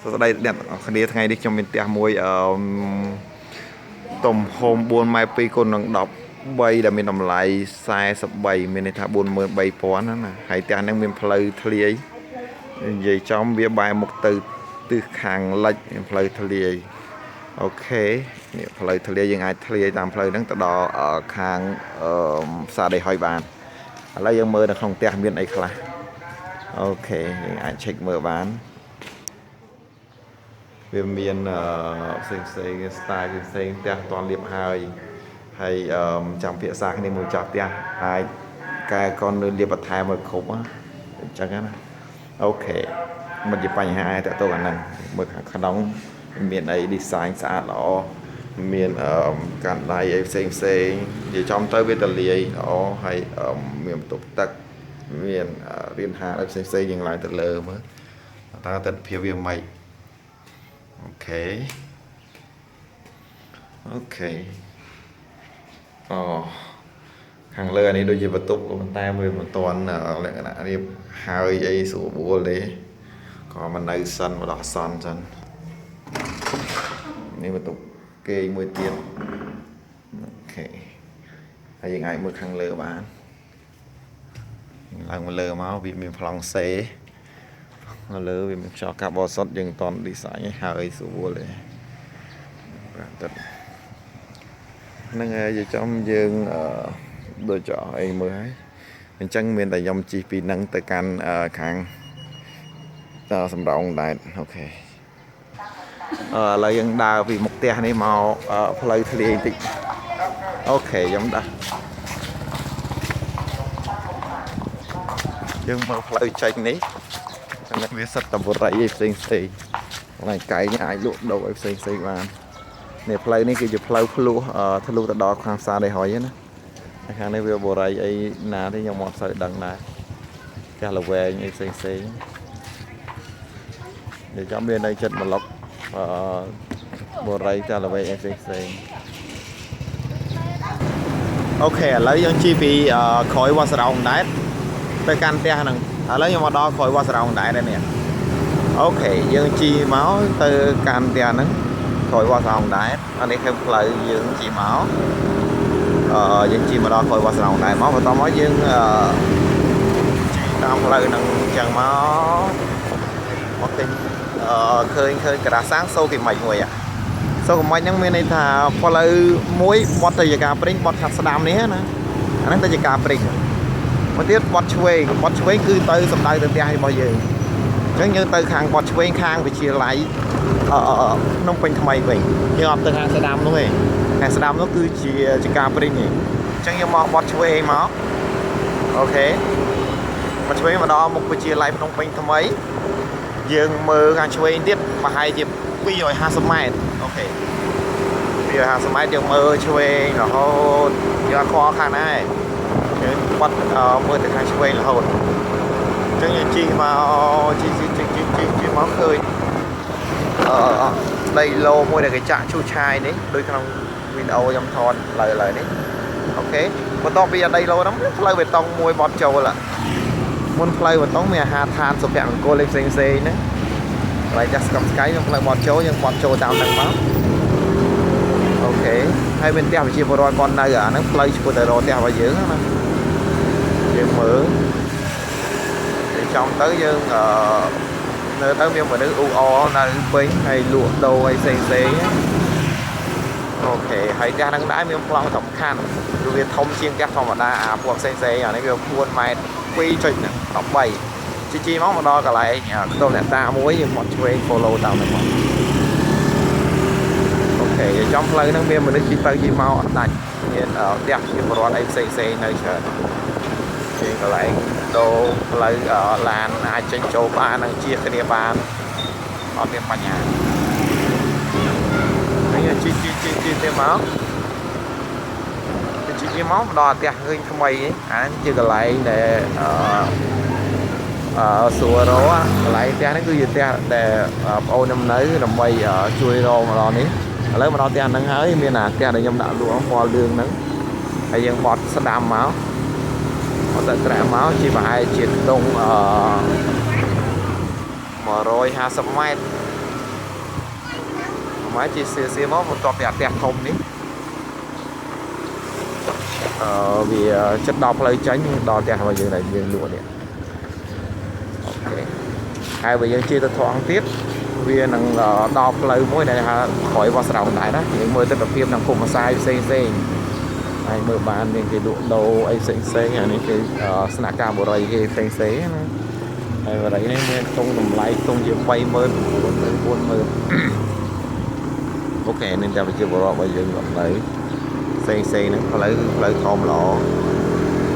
សួស្តីអ្នកទាំងអស់គ្នាថ្ងៃនេះខ្ញុំមានផ្ទះមួយអឺទំហំ4ម៉ែត្រ2គុណនឹង13ដែលមានតម្លៃ43មានន័យថា43000ណាណាហើយផ្ទះហ្នឹងមានផ្លូវធ្លាយនិយាយចំវាបែរមុខទៅទិសខាងលិចមានផ្លូវធ្លាយ OK នេះផ្លូវធ្លាយយើងអាចធ្លាយតាមផ្លូវហ្នឹងទៅដល់ខាងអឺផ្សារដីហុយបានឥឡូវយើងមើលនៅក្នុងផ្ទះមានអីខ្លះOK យើងអាច check មើលបាន វាមានផ្សេងផ្សេង style ផ្សេងផ្ទះអត់ទាន់លាបហើយហើយអឺចាំភាសាគ្នាមួយចាស់ផ្ទះអាចកែកនឬលាបបន្ថែមឲ្យគ្រប់ណាអញ្ចឹងណាOK មិនជាបញ្ហាតើតើអាហ្នឹងមើលខាងក្នុងមានអី design ស្អាតល្អមានអឺកាន់ដៃអីផ្សេងផ្សេងនិយាយចំទៅវាតលាយល្អហើយមានបន្ទប់ទឹកមានរៀនហាអីផ្សេងផ្សេងយើងឡើងទៅលើមើលតើទស្សនភាពវាម៉េច OK អូខាងលើអានេះដូចជាបន្ទប់ក៏ប៉ុន្តែវាមិនទាន់លក្ខណៈរៀបហើយអីស្រួលបួលទេក៏មិននៅសិនមកដោះសន់សិននេះបន្ទប់គេងមួយទៀត OK ហើយយើងអាចមើលខាងលើបានឡើងមកលើមកវាមានប្លង់សេនៅលើវាមានខ្យល់ការបរិសុទ្ធយើងមិនទាន់ design ឲ្យហើយស្រួលទេបាទទឹកហ្នឹងហើយនិយាយចំយើងអឺដូចចោអីមើលហើយអញ្ចឹងមានតែខ្ញុំជិះពីហ្នឹងទៅកាន់ខាងតសំរោងដែរ OK អឺឥឡូវយើងដើរពីមុខផ្ទះនេះមកផ្លូវធ្លាយបន្តិច OK ខ្ញុំដើរយើងមើលផ្លូវចេញនេះអានេះវាសិតតបរិយអីផ្សេងផ្សេងកន្លែងកែងអាចលក់ដូរអីផ្សេងផ្សេងបាននេះផ្លូវនេះគឺជាផ្លូវភ្លោះធ្លុះទៅដល់ខាងផ្សារដីហុយណាហើយខាងនេះវាបរិយអីណាទេខ្ញុំអត់សូវដឹងដែរផ្ទះល្វែងអីផ្សេងផ្សេងនិយាយចំមាននៅចិត្តប្លុកអឺបរិយផ្ទះល្វែងអីផ្សេងផ្សេង OK ឥឡូវយើងជិះពីក្រោយវត្តសរោងដែរទៅកាន់ផ្ទះហ្នឹងឥឡូវខ្ញុំមកដល់ក្រោយវត្តសរោងដែរនេះOK យើងជិះមកទៅកាន់ផ្ទះហ្នឹងក្រោយវត្តសរោងដែរអានេះគឺផ្លូវយើងជិះមកយើងជិះមកដល់ក្រោយវត្តសរោងដែរមកបន្ទាប់មកយើងជិះតាមផ្លូវហ្នឹងអញ្ចឹងមកមកទិញឃើញឃើញក្រាស់សាំងសូគីម៉ិចមួយអាសូគីម៉ិចហ្នឹងមានន័យថាផ្លូវមួយបត់ទៅជាការព្រិញបត់ខាត់ស្ដាំនេះណាអាហ្នឹងទៅជាការព្រិញមកទៀតបត់ឆ្វេងបត់ឆ្វេងគឺទៅសំដៅទៅផ្ទះរបស់យើងអញ្ចឹងយើងទៅខាងបត់ឆ្វេងខាងវិទ្យាល័យអឺភ្នំពេញថ្មីវិញយើងអត់ទៅខាងស្ដាំនោះទេខាងស្ដាំនោះគឺជាជាការព្រិញទេអញ្ចឹងយើងមកបត់ឆ្វេងមក OK បត់ឆ្វេងមកដល់មុខវិទ្យាល័យភ្នំពេញថ្មីយើងមើលខាងឆ្វេងទៀតប្រហែលជា250ម៉ែត្រ OK 250ម៉ែត្រយើងមើលឆ្វេងរហូតយើងអត់ខ្វល់ខាងណាទេយើងបត់មើលទៅខាងឆ្វេងរហូតអញ្ចឹងយើងជិះមកជិះជិះជិះជិះជិះជិះមកឃើញដីឡូមួយដែលគេចាក់ឈូសឆាយនេះដូចក្នុងវីដេអូខ្ញុំថតឡើយឡើយនេះOK បន្ទាប់ពីដីឡូហ្នឹងផ្លូវបេតុងមួយបត់ចូលមុនផ្លូវបេតុងមានអាហារឋានសុភមង្គលផ្សេងផ្សេងហ្នឹងកន្លែងចាស់ស្កប់ស្កៃយើងផ្លូវបត់ចូលយើងបត់ចូលតាមហ្នឹងមក OK ហើយមានផ្ទះប្រជាពលរដ្ឋគាត់នៅអាហ្នឹងផ្លូវឆ្ពោះទៅរកផ្ទះរបស់យើងណាយើងមើលយើងចំទៅយើងអឺនៅទៅមានមនុស្សអ៊ូអនៅពេញហើយលក់ដូរអីផ្សេងផ្សេង OK ហើយផ្ទះហ្នឹងដែរមានប្លង់សំខាន់គឺវាធំជាងផ្ទះធម្មតាអាពួកផ្សេងផ្សេងអានេះវា4ម៉ែត្រ2.13ជីជីមកមកដល់កន្លែងខ្ទមអ្នកតាមួយយើងមកឆ្វេង follow តាមហ្នឹងមក OK ចំផ្លូវហ្នឹងមានមនុស្សជិះទៅជិះមកអត់ដាច់មានផ្ទះជាពលរដ្ឋអីផ្សេងផ្សេងនៅច្រើនជាងកន្លែងដូរផ្លូវឡានអាចចេញចូលបាននិងជៀសគ្នាបានអត់មានបញ្ហាហើយជិះជិះជិះជិះទៅមកជិះជិះមកដល់ផ្ទះឃើញថ្មីអាហ្នឹងជាកន្លែងដែលអឺសួររកន្លែងផ្ទះហ្នឹងគឺជាផ្ទះដែលប្អូនខ្ញុំនៅដើម្បីជួយរកមកដល់នេះឥឡូវមកដល់ផ្ទះហ្នឹងហើយមានអាផ្ទះដែលខ្ញុំដាក់លក់ពណ៌លឿងហ្នឹងហើយយើងបត់ស្ដាំមកបត់ទៅត្រាក់មកជាប្រហែលជាខ្ទង់150ម៉ែត្រ មកជិះសៀសៀមកបន្ទាប់ពីអាផ្ទះធំនេះអឺវាចិត្តដល់ផ្លូវចេញដល់ផ្ទះរបស់យើងដែលយើងលក់នេះOK ហើយបើយើងជិះទៅថងទៀតវានឹងដល់ផ្លូវមួយដែលហៅក្រោយវត្តស្រោងដែរណាយើងមើលទស្សនភាពក្នុងភូមិសាយផ្សេងផ្សេងហើយមើលបានមានគេលក់ដូរអីផ្សេងផ្សេងអានេះគឺស្នាក់ការបរិយគេផ្សេងផ្សេងណាហើយបរិយនេះមានខ្ទង់តម្លៃខ្ទង់ជា39000ទៅ40000OK នេះតែប្រជាពលរដ្ឋរបស់យើងគាត់នៅផ្សេងផ្សេងហ្នឹងផ្លូវគឺផ្លូវធំល្អ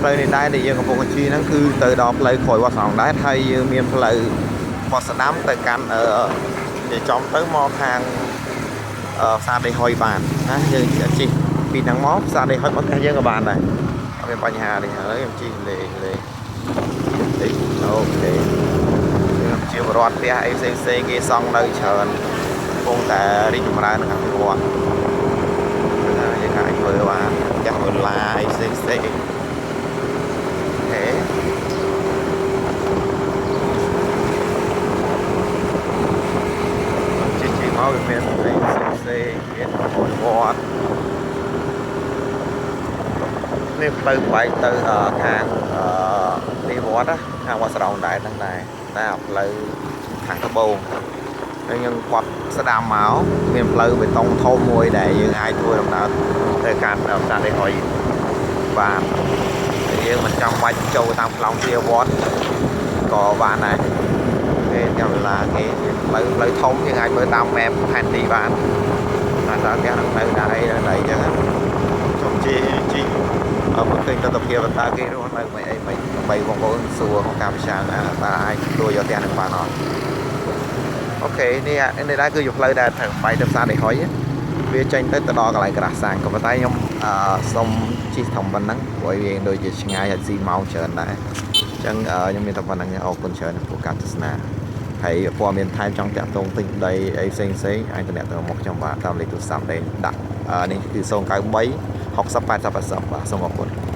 ផ្លូវនេះដែរដែលយើងកំពុងជិះហ្នឹងគឺទៅដល់ផ្លូវក្រោយវត្តស្រោងដែរហើយយើងមានផ្លូវវត្តស្ដាំទៅកាន់អឺនិយាយចំទៅមកខាងអឺផ្សារដីហុយបានណាយើងជិះពីហ្នឹងមកផ្សារដីហុយមកផ្ទះយើងក៏បានដែរអត់មានបញ្ហាទេឥឡូវខ្ញុំជិះលេងលេងតិច OK យើងជាបរដ្ឋផ្ទះអីផ្សេងផ្សេងគេសង់នៅច្រើនកំពុងតែរីកចម្រើននិងអភិវឌ្ឍគឺថាយើងអាចធ្វើបានផ្ទះវិឡាអីផ្សេងផ្សេង OK ជិះជិះមកវាមានផ្សេងផ្សេងផ្សេងមានវត្តនេះផ្លូវបែកទៅខាងអឺនេះវត្តណាខាងវត្តស្រោងដែរហ្នឹងដែរតែផ្លូវខាងត្បូងហើយយើងគាត់ស្ដាំមកមានផ្លូវបេតុងធំមួយដែលយើងអាចធ្វើដំណើរទៅកាន់ផ្សារដីហុយបានហើយយើងមិនចាំបាច់ចូលតាមខ្លងទ្វារវត្តក៏បានដែរគេចាំវេលាគេផ្លូវផ្លូវធំយើងអាចមើលតាម map ផែនទីបានតែតើផ្ទះហ្នឹងនៅណាអីនៅណាអីចឹងខ្ញុំជិះជិះអត់ឃើញទស្សនភាពតើគេរស់នៅមិនអីមិនដើម្បីបងប្អូនសួរក្នុងការពិចារណាតើអាចទទួលយកផ្ទះហ្នឹងបានអត់OK នេះនេះដែរគឺជាផ្លូវដែលត្រូវបែកទៅផ្សារដីហុយវាចេញទៅទៅដល់កន្លែងក្រាស់សាំងក៏ប៉ុន្តែខ្ញុំអឺសុំជិះធំប៉ុណ្ណឹងព្រោះវាដូចជាឆ្ងាយហើយស៊ីម៉ោងច្រើនដែរអញ្ចឹងខ្ញុំមានតែប៉ុណ្ណឹងអរគុណច្រើនចំពោះការទស្សនាហើយព័ត៌មានថែមចង់តាក់ទងទិញដីអីផ្សេងផ្សេងអាចទំនាក់ទំនងមកខ្ញុំបាទតាមលេខទូរស័ព្ទដែលដាក់នេះគឺ093 60 80 80បាទសូមអរគុណ។